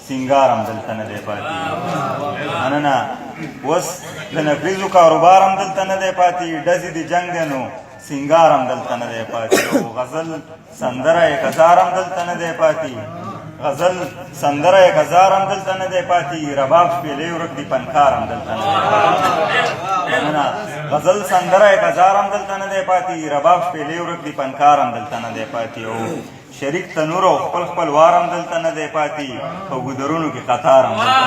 سینګار هم دلته نه دی پاتې. مننه. اوس د نکریزو کاروبار هم دلته نه دی پاتې، ډزې د جنګ دی نو سینګار هم دلته نه دی پاتې. او غزل سندره یې کزار هم دلته نه دی پاتې، غزل سندره یې کزار هم دلته نه دی پاتې، رباب شپېلۍ ورک دي فنکار هم دلته نه دی پاتې. مننه. غزل سندره یې کزار هم دلته نه دی پاتې، رباب شپېلۍ ورک دي فنکار هم دلته نه دی پاتې. او شریک تنور او خپل خپل وار هم دلته نه دی پاتې، په ګودرونو کې قطار هم دلته.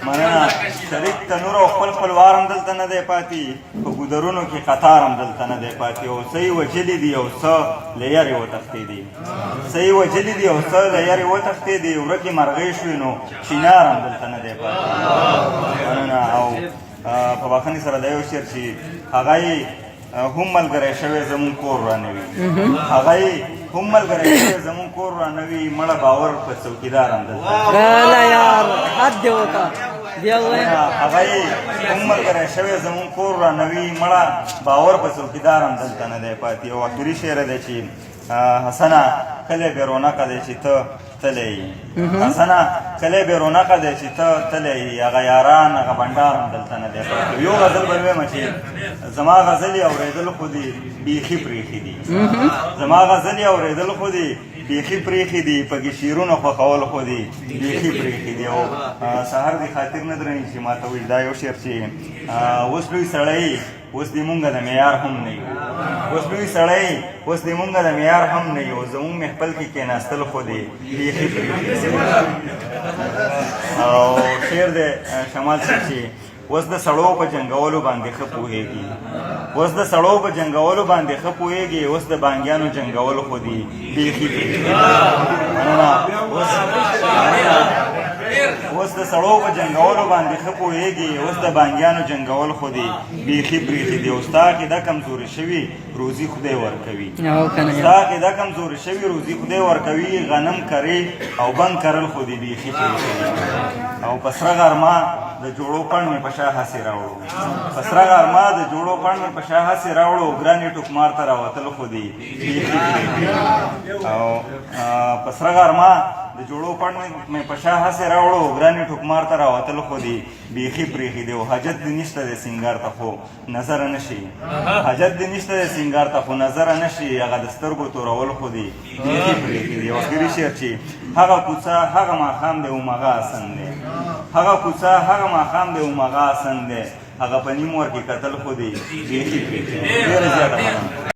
مننه. شریک تنور او خپل خپل وار هم دلته نه دی پاتې، په ګودرونو کې قطار هم دلته نه دی پاتې. او څه یې وژلي دي او څه له یارې وتښتېدې، څه یې وژلي دي او څه له یارې وتښتېدې، ورکې مرغۍ شوې نو چینار هم دلته نه دی پاتې. مننه. او په بخښنې سره دا یو شعر چې هغه یې هم ملګری شوی زمون کور ورانوي، هغه یې هم ملګری شوی زمون کور ورانوي، مړه باور په څوکیدار هم دلته. لا یار، حد دی وکا بیا وای. هغه یې هم ملګری شوی زمون کور ورانوي، مړه باور په څوکیدار هم دلته نه دی پاتې. او اخري شعر دی چې حسنه کلی بې رونقه دی چې ته تللی یې، حسنه کلی بې رونقه دی چې ته تللی یې، هغه یاران هغه بنډار هم دلته نه دی پاتې. یو غزل به وایم چې زما غزلې اورېدل خو دې بیخي پرېښي دي، زما غزلې اورېدل خو دې بیخي پرېښي دي، پکې شعرونه خوښول خو دې بیخي پرېښي دي. او سهار دې خاطر نه درني چې ما ته وایي دا یو شعر چې اوس لوی سړی اوس دې مونږ د معیار هم نه یو، اوس لوی سړی اوس دې مونږ د معیار هم نه یو، زمونږ محفل کې کېناستل خو دې بیخي پرېښي. او شعر دی شمال صاحب چې اوس د سړو په جنګولو باندې ښه پوهېږي، اوس د سړو په جنګولو باندې ښه پوهېږي، اوس د بانګیانو جنګول خو دي بیخي پرېښي. مننه. اوس د سړو په جنګولو باندې ښه پوهېږي، اوس د بانګیانو جنګول خو دي بیخي پرېښي دي. او ستا عقیده کمزورې شوي روزي خدای ورکوي، ستا عقیده کمزورې شوي روزي خدای ورکوي، غنم کرې او بنګ کرل خو دي بیخي پرېښي دي. او په سره غرمه د جوړو پڼ مې په شا هسې راوړو، په سره غرمه د جوړو پڼ مې په شا هسې راوړو، ګرانې ټوکمار ته راوتل خو دي بیخي پرېښي. او په سره غرمه د جوړو پڼ مې په شا هسې راوړو، ګرانې ټوکمار ته راوتل خو دي بیخي پرېښي دي. او حاجت دې نشته دی سینګار ته خو نظر نه شي، حاجت دې نشته دی سینګار ته خو نظر نه شي، هغه د سترګو تورول خو دي بیخي پرېښي دي. او اخري شعر چې هغه کوڅه هغه ماښام دی هماغه حسن دی، هغه کوڅه هغه ماښام دی هماغه حسن دی، هغه په نیم ور کې کتل خو دي بیخي پرېښي دي. ډېره زیاته مننه.